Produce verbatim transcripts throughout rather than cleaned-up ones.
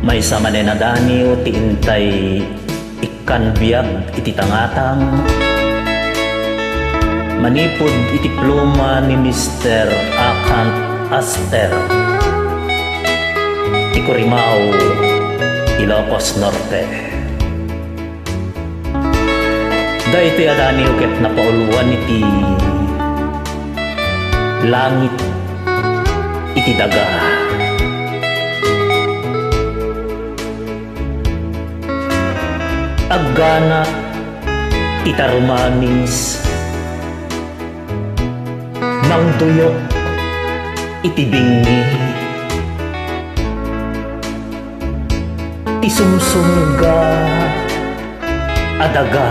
Maysa manen a daniw ti intay ikkan biag iti tangatang manipud iti pluma ni Mister Akant Aster ti Corimao, Ilocos Norte. Daytoy a daniw ket napauluan iti langit iti daga. Agganat ti tarumamis, mangduyok iti bingi ti sumsumga a daga.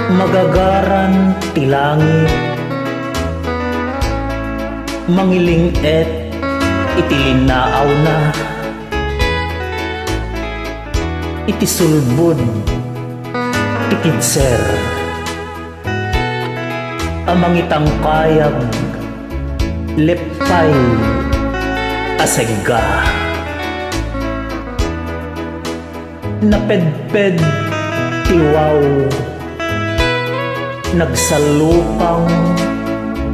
Magagaran ti langit, mangiling-et iti linnaawna, iti sulbud ti kidser a mangitangkayag leppay a segga. Napedped ti wow, nagsallupang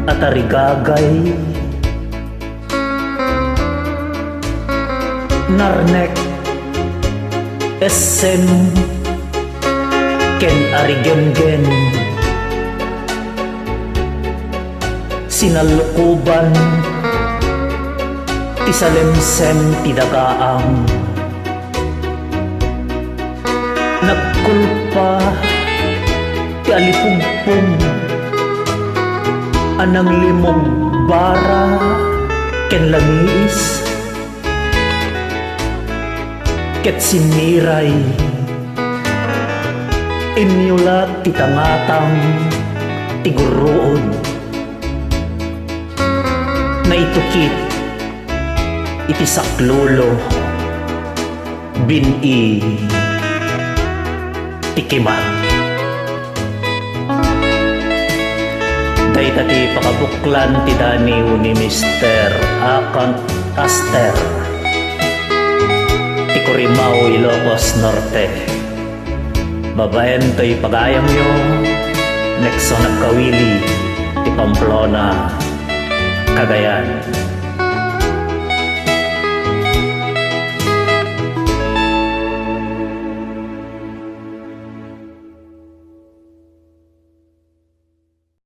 a tarigagay. Narnek, essem, ken arigengen. Sinallukoban ti salemsem ti dagaang. Nagkulpa ti alipugpog a nanglimog bara ken langiis. Ket sinniray, inyulat ti tangatang ti gurruod. Naitukit iti saklolo, bin-i ti kimang. Dayta ti pakabuklan ti daniw ni Mister Akant Aster ti Corimao, Ilocos Norte. Babaen toy pagayamyo, Nexon Agkawili ti Pamplona, Cagayan.